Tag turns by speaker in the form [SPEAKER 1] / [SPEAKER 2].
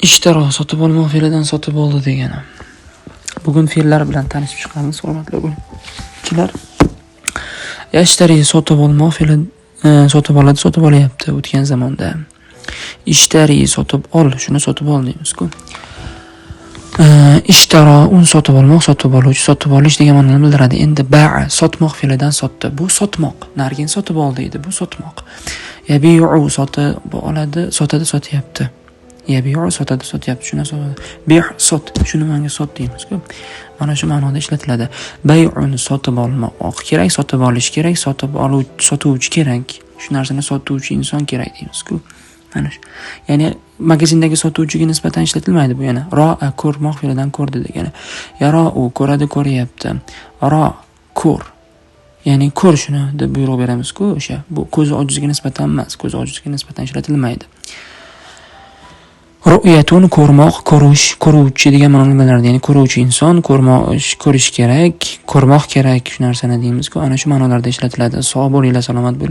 [SPEAKER 1] Ishtaro sotib olmoq fe'lidan sotib oldi degani. Bugun fe'llar bilan tanishib chiqamiz, hurmatli obunachilar. Yashtari sotib olmoq fe'li sotib oladi, sotib olyapti o'tgan zamonda. Ishtari sotib ol, shuni sotib ol deymiz-ku. Ishtaro un sotib olmoq, sotib oluvchi, sotib olish degan ma'noni bildiradi. Endi ba'a sotmoq fe'lidan sotdi. Bu sotmoq. Narigini sotib oldi edi, bu sotmoq. Yabi'u sotib oladi, sotadi, sotyapti. Yabi'u sotadi, sotyapti. Shuni sotadi. Bi' sot, shuni menga sot deymiz-ku. Mana shu ma'noda ishlatiladi. Bay'un sotib olmoq kerak, sotib olish kerak, sotib oluvchi, sotuvchi kerak. Shu narsani sotuvchi inson kerak deymiz-ku. Mana shu. Ya'ni magazindagi sotuvchiga nisbatan ishlatilmaydi bu yana. Ro'a ko'rmoq fe'lidan ko'rdi degani. Yara'u ko'radi, ko'ryapti. Ro ko'r. Ya'ni ko'r shuni deb buyruq beramiz-ku o'sha. Bu ko'zi ojizga nisbatan emas, ko'zi ojizga nisbatan ishlatilmaydi. Ru'yatun ko'rmoq, ko'rish, ko'ruvchi degan ma'noni bildiradi. Ya'ni ko'ruvchi inson, ko'rmoq, ko'rish kerak, ko'rmoq kerak shu narsani deymiz-ku. Ana shu ma'nolarda ishlatiladi. Sog' bo'linglar, salomat bo'linglar.